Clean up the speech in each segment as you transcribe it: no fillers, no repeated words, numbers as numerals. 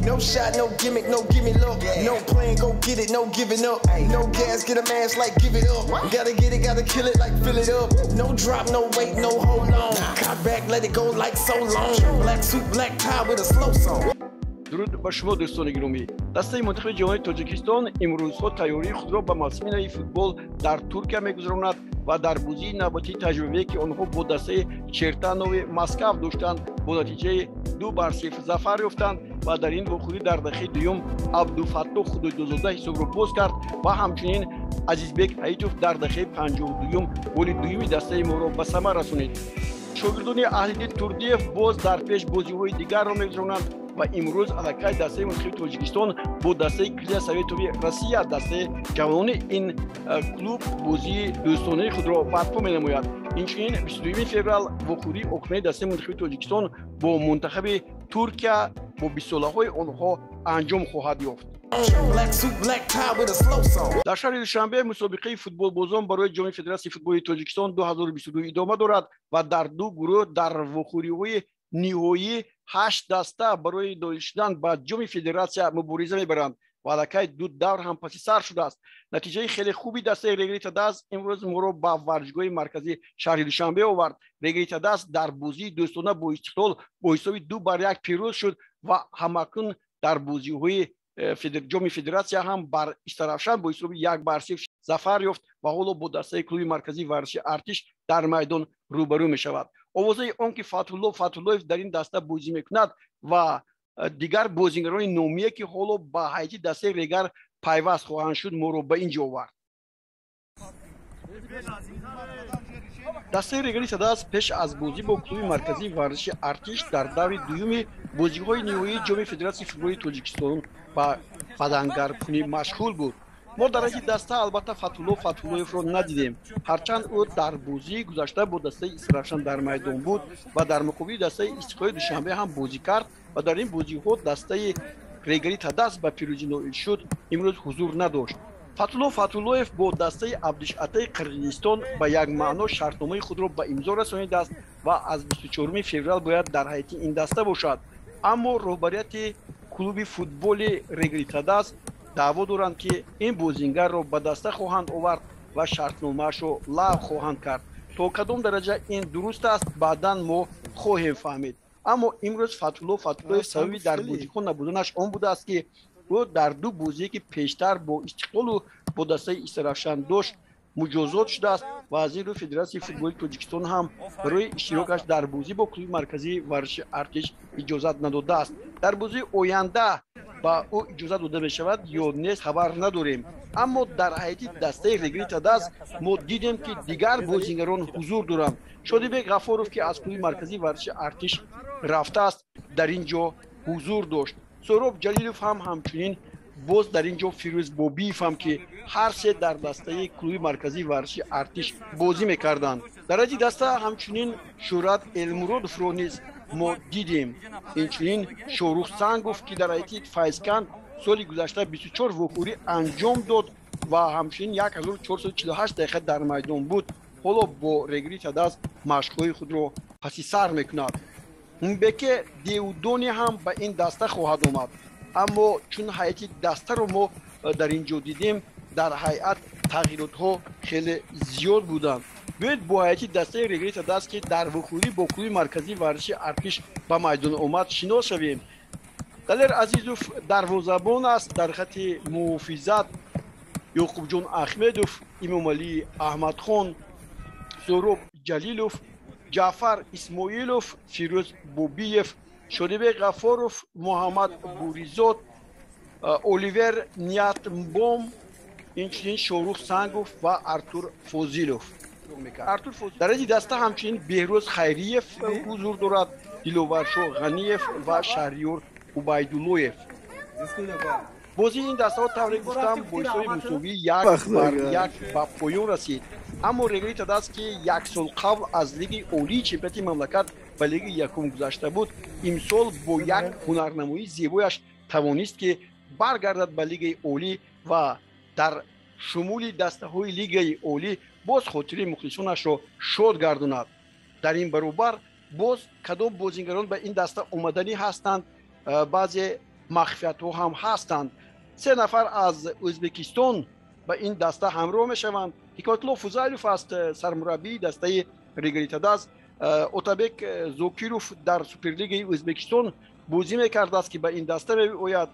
No shot, no gimmick, no gimme look. No plan, go get it, no giving up. No gas, get a mask like give it up. Gotta get it, gotta kill it like fill it up. No drop, no wait, no hold on. Cock back, let it go like so long. Black suit, black tie with a slow song. Дуруд ба шумо, дӯстони гиромӣ. Дастаи мунтахаби ҷавони Тоҷикистон имрӯзҳо тайёрии худро ба мавсими нави футбол дар Туркия мегузаронад ва дар бозии навбатии таҷрибавие, ки онҳо бо дастаи Чертанови Москав доштанд, бо натиҷаи 2-0 зафар ёфтанд ва дар ин вохӯрӣ дар дақиқаи дуюм Абдуфаттоҳ Худойдозода ҳисобро боз кард ва ҳамчунин Азизбек Ҳаитов дар дақиқаи 52-юм голи дуюми дастаи моро ба самар расонид. Шогирдони Аҳлиддин Турдиев боз дар пеш бозиҳои дигарро мегузаронанд ва имрӯз аллакай дастаи мунтахаби Тоҷикистон бо дастаи Крылья Советови Россия, дастаи ҷавонони ин клуб, бозии дӯстонаи худро барпо менамояд. Инчунин 22 феврал вохӯрии охирони дастаи мунтахаби Тоҷикистон бо мунтахаби Туркия, бо бистсолаҳои онҳо анҷом хоҳад ёфт. Дар шаҳри Душанбе мусобиқаи футболбозон барои Ҷоми Федератсияи футболи Тоҷикистон 2022 идома дорад ва дар ду гурӯҳ дар вохӯриҳои ниҳоӣ ҳашт даста барои доил шудан ба Ҷоми Федератсия мубориза мебаранд ва аллакай ду давр ҳам паси сар шудааст. Натиҷаи хеле хуби дастаи Регри Тадаз имрӯз моро ба варзишгоҳи марказии шаҳри Душанбе овард. Регри Тадаз дар бозии дӯстона бо Истиқлол бо ҳисоби 2-1 пирӯз шуд ва ҳамакнун дар бозиҳои Ҷоми Федератсия ҳам бар Истаравшан бо ҳисоби 1-0 зафар ёфт ва ҳоло бо дастаи клуби марказии варзиши Артиш дар майдон рӯбарӯ мешавад. Овозаи он ки Фатҳулло Фатҳуллоев дар ин даста бозӣ мекунад ва дигар бозигарони номие, ки ҳоло ба ҳайати дастаи Регар пайваст хоҳанд шуд, моро ба ин ҷо овард. Дастаи Регари Тадаз пеш аз бозӣ бо клуби марказии варзиши Артиш дар даври дуюми бозиҳои ниҳоии Ҷоми Федератсияи футболи Тоҷикистон ба бадангармкунӣ машғул буд. Мо дар ҳайати даста албатта Фатҳулло Фатҳуллоевро надидем, ҳарчанд ӯ дар бозии гузашта бо дастаи Истаравшан дар майдон буд ва дар муқобили дастаи Истиқлоли Душанбе ҳам бозӣ кард ва дар ин бозиҳо дастаи Регари Тадаз ба пирӯзӣ ноил шуд, имрӯз ҳузур надошт. Фатҳулло Фатҳуллоев бо дастаи Абдишатаи Қирғизистон ба як маъно шартномаи худро ба имзо расонидааст ва аз 24 феврал бояд дар ҳайати ин даста бошад, аммо роҳбарияти клуби футболи Регри Тадаз даъво доранд, ки ин бозингарро ба даста хоҳанд овард ва шартномаашро лағв хоҳанд кард. То кадом дараҷа ин дуруст аст, баъдан мо хоҳем фаҳмид, аммо имрӯз Фатҳулло Фатҳуллоев сабаби дар бозиҳо набуданаш он будааст, ки ӯ дар ду бозие, ки пештар бо Истиқлолу бо дастаи Истаравшан дошт, муҷозот шудааст ва аз ин рӯ Федератсияи футболи Тоҷикистон ҳам барои иштирокаш дар бозӣ бо клуби марказии варзиши Артиш иҷозат надодааст. Дар бозии оянда ба ӯ иҷозат дода мешавад ё нест, хабар надорем, аммо дар ҳайати дастаи Регри Тадаз мо дидем, ки дигар бозингарон ҳузур доранд. Шодибек Ғафоров, ки аз клуби марказии варзиши Артиш рафтааст, дар ин ҷо ҳузур дошт. Сӯҳроб Ҷалилов ҳам ҳамчунин, боз дар ин ҷо Фирӯз Бобиев ҳам, ки ҳар се дар дастаи клуби марказии варзиши Артиш бозӣ мекарданд. Дар ҳайати даста ҳамчунин Шӯҳрат Элмуродовро низ мо дидем, инчунин Шоҳрух Сангов, ки дар ҳайати Файзканд соли гузашта 24 вохӯрӣ анҷом дод ва ҳамчунин 1448 дақиқа дар майдон буд, ҳоло бо Регри Тадаз машқҳои худро паси сар мекунад. Мбеке Деудони ҳам ба ин даста хоҳад омад, аммо чун ҳайати дастаро мо дар ин ҷо дидем, дар ҳайат тағйиротҳо хеле зиёд буданд. Биёед бо ҳайати дастаи Регри Тадаз, ки дар вухӯрӣ бо клуби марказии варзиши Артиш ба майдон омад, шинос шавем. Далер Азизов дарвозабон аст. Дар хати муҳофизат Ёқубҷон Ахмедов, Имомалӣ Аҳмадхон, Сӯҳроб Ҷалилов, Ҷаъфар Исмоилов, Фирӯз Бобиев, Шодибек Ғафоров, Муҳаммад Буризод, Оливер Ниятбом, инчунин Шоҳрух Сангов ва Артур Фозилов. Дар ҳайати даста ҳамчунин Беҳрӯз Хайриев ҳузур дорад, Диловаршоҳ Ғаниев ва Шаҳриёр Убайдуллоев. Бозии ин дастаҳо, тавре гуфтам, бо ҳисоби мусовии 1-1 ба поён расид, аммо Регри Тадаз, ки як сол қабл аз лиги олии чемпионати мамлакат ба лиги якум гузашта буд, имсол бо як ҳунарнамоии зебояш тавонист, ки баргардад ба лигаи олӣ ва дар шумули дастаҳои лигаи олӣ боз хотири мухлисонашро шод гардонад. Дар ин баробар боз кадом бозингарон ба ин даста омаданӣ ҳастанд, баъзе махфиятҳо ҳам ҳастанд. 3 нафар аз Ӯзбекистон ба ин даста ҳамроҳ мешаванд. Ҳикматулло Фузайлов аст сармураббии дастаи Регалитадаз. Отабек Зокиров дар Суперлигаи Ӯзбекистон бозӣ мекардааст, ки ба ин даста меояд,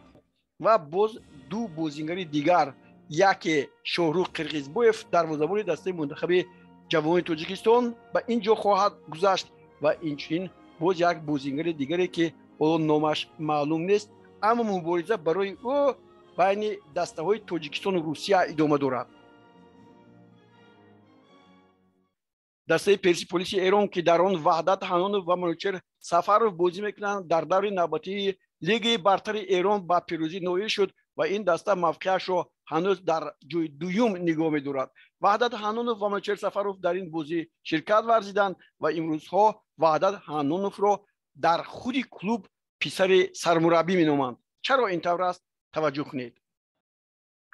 ва боз 2 бозингари дигар, яке Шоҳрух Қирғизбоев, дарвозабони дастаи мунтахаби ҷавони Тоҷикистон, ба ин ҷо хоҳад гузашт ва инчунин боз як бозингари дигаре, ки ҳоло номаш маълум нест, аммо мубориза барои ӯ байни дастаҳои Тоҷикистону Русия идома дорад. Дастаи Персиполиси Эрон, ки дар он Ваҳдат Ҳанонов ва Манучер Сафаров бозӣ мекунанд, дар даври навбатии Лигаи бартари Эрон ба пирӯзӣ ноил шуд ва ин даста мавқеашро ҳанӯз дар ҷои дуюм нигоҳ медорад. Ваҳдат Ҳанонов ва Манучер Сафаров дар ин бозӣ ширкат варзиданд ва имрӯзҳо Ваҳдат Ҳаноновро дар худи клуб писари сармураббӣ меноманд. Чаро ин тавр аст? Таваҷҷӯҳ кунед.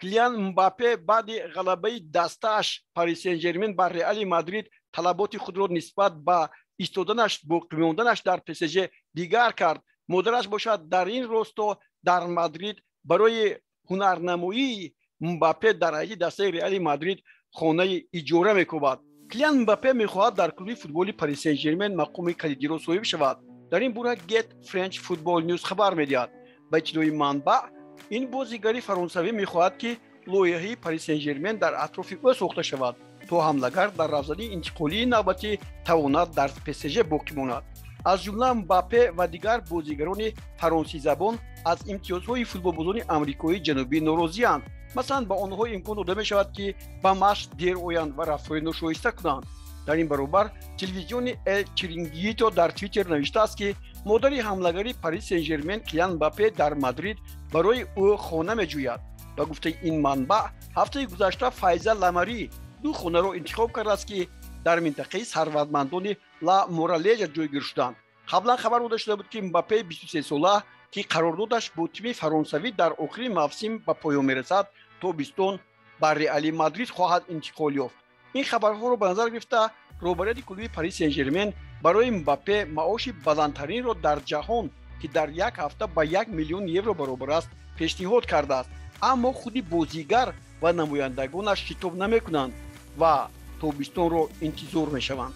Килиан Мбаппе баъди ғалабаи дастааш Пари Сен-Жермен бар Реали Мадрид талаботи худро нисбат ба истоданаш, боқӣ монданаш дар ПСЖ дигар кард. Модараш бошад дар ин росто дар Мадрид барои ҳунарнамоии Мбаппе дар ҳайати дастаи Реали Мадрид хонаи иҷора мекӯбад. Килиан Мбаппе мехоҳад дар клуби футболи Пари Сен-Жермен мақоми калидиро соҳиб шавад. Дар ин бора Get French Football News хабар медиҳад. Ба иттилои манбаъ, ин бозигари фаронсавӣ мехоҳад, ки лоиҳаи Пари Сен-Жермен дар атрофи ӯ сохта шавад, то ҳамлагар дар равзании интиқолии навбатӣ тавонад дар ПСЖ боқӣ монад. Аз ҷумла Мбаппе ва дигар бозигарони фаронсизабон аз имтиёзҳои футболбозони амрикоии ҷанубӣ норозианд. Масалан, ба онҳо имкон дода мешавад, ки ба машқ дер оянд ва рафтори ношоиста кунанд. Дар ин баробар телевизиони Эл Чирингито дар Твиттер навиштааст, ки модари ҳамлагари Пари Сен-Жермен Килиан Мбаппе дар Мадрид барои ӯ хона меҷӯяд. Ба гуфтаи ин манбаъ, ҳафтаи гузашта Файза Ламарӣ 2 хонаро интихоб кардааст, ки дар минтақаи сарватмандони Ла Моралежа ҷойгир шуданд. Қаблан хабар дода шуда буд, ки Мбаппе 23сола, ки қарордодаш бо тими фаронсавӣ дар охири мавсим ба поён мерасад, тобистон ба Реали Мадрид хоҳад интиқол ёфт. Ин хабарҳоро ба назар гирифта, роҳбарияти клуби Пари Сен-Жермен барои Мбаппе маоши баландтаринро дар ҷаҳон, ки дар як ҳафта ба 1 миллион евро баробар аст, пешниҳод кардааст. Аммо худи бозигар ва намояндагонаш шитоб намекунанд ва тобистонро интизор мешаванд.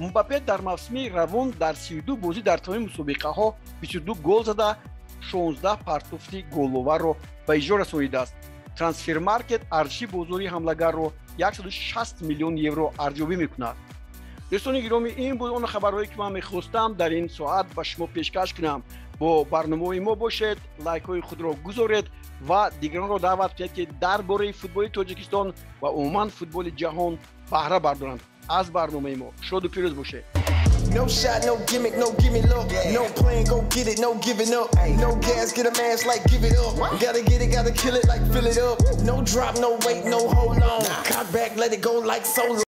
Мбаппе дар мавсими равон дар 32 бозӣ дар тамоми мусобиқаҳо 22 гол зада, 16 партофти головарро ба иҷро расонидааст. Трансфермаркет арзиши бозори ҳамлагарро 160 миллион евро арзёбӣ мекунад. Дӯстони гиромӣ, ин буд он хабарҳое, ки ман мехостам дар ин соат ба шумо пешкаш кунам. Бо барномаҳои мо бошед, лайкҳои худро гузоред ва дигаронро даъват кунед, ки дар бораи футболи Тоҷикистон ва умуман футболи ҷаҳон баҳра бардоранд аз барномаи мо. Шоду пирӯз бошед. No shot, no gimmick, no gimme look. No plan, go get it, no giving up. No gas, get a mask like give it up. Gotta get it, gotta kill it like fill it up. No drop, no wait, no hold on. Cock back, let it go like so.